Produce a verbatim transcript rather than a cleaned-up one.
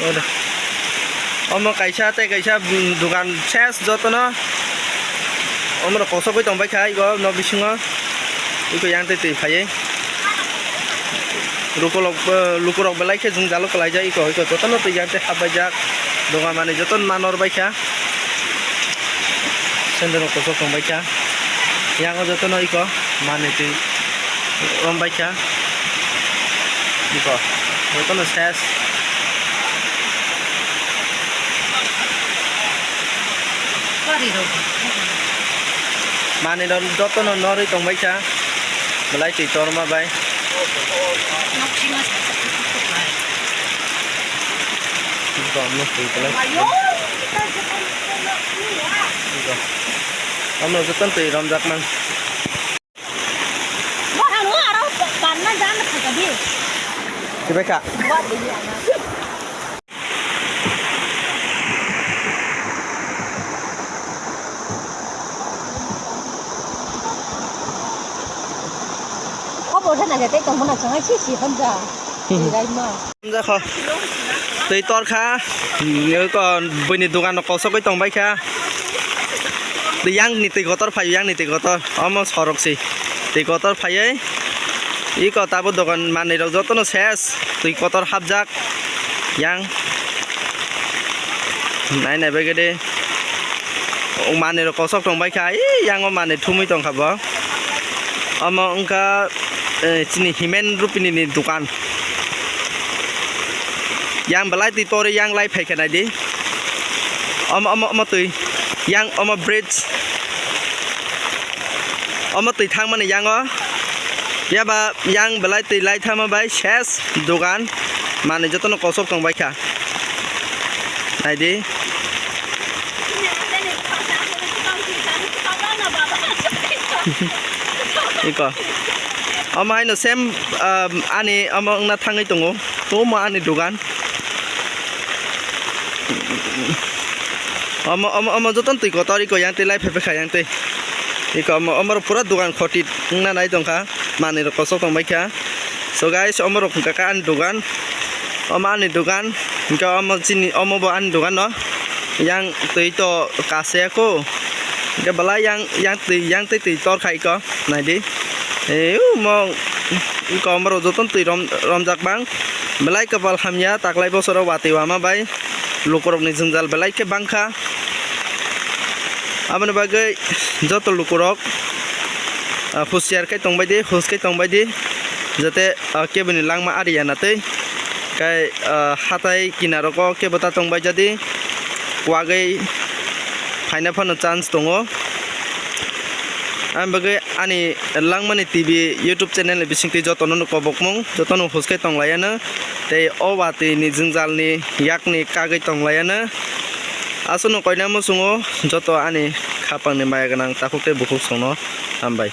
Oro. Omo kaisa tei kaisa, mm, dukan ses jotono. Omorok kosogwi tongbaikha iko nok bisingo. Iko yang tei twi phaiwi. Lukurok, eh, lukurok belai khe jwngjalo kwlaijak iko, iko jotono twi yang tei hapbaijak. Dukan manwi jotono manorbaikha. Sendero kosok tongbaikha. Yango jotono iko manwi twi rombaikha. Iko jotono ses. Manwi rok jotono norwi tongbaikha. Belai twi torma bai. Iko, iko. Omo jotono twi romjak man. Tibeka. Obo rwna khe tei tongmano chwng ai sisi hamjak. Twi raima. Hamjakho. Twi torkha. Eko buini dogano kosogwi tongbaikha. Twi yangni twi kotor phaio, yangni twi kotor. Omo sorok se. Twi kotor phaiwi. Eko tabo dogan manwi rok jotono ses. Twi kotor hapjak. Yang. Nai nai bai gede. O manwi rok kosok tong bai kha. Ee, yang o manwi thumwi tong kha bo. Omo wngkha, eh, chini Himen Rupini ni dukan. Yang belai twi tori yang lai phai kha nai di. Omo, omo, omo twi. Yang omo bridge. Omo twi thangmani yango. Yaba yang belai twi lai thangma bai ses dogan. Manwi jotono kosok tong bai kha. Naidi. Iko. Omo haino same, um, ani omo wngna thangwi tongo. Omo ani dogan. Omo, omo, omo jotono twi kotor iko yang twi lai phai phai kha yang twi. Iko omo, omo rok pura dogan khoti wngna nai tong kha. Manwi rok kosok tong bai kha. So guys, omo rok hwnkha khe ani dogan. Omo ani dogan. Hwnkhe omo chini, omo bo ani dogan no. Yang twi to kasaya kho. Hwnkhe belai yang, yang twi, yang twi twi tor khai kho. Naidi. Ee, omo, iko omo rok jotono twi rom-, romjak bang. Belai kwpal hamya, taklai bosoro watwi wama bai. Lukurokni jwngjal belai khe bangkha. Aboni bagwi joto lukurok, ah, husiar khe tongbai di, hus khe tongbai di, jate, ah, keboni langma ari ya na twi. Kai, ah, hatai kinarogo kebo ta tongbai jadi, kuagwi phaina phano chance tongo. Aboni bagwi ani Langmani T V YouTube channel ni bisingtwi jotono no kobokmung, jotono hus khe tong lai ya no. Tei o watwi ni jwngjal ni yak ni kagwi tong lai ya no. Aswk no koina muchungo joto ani khapang ni maya gwnang takhuk tei bukhuk song no hambai.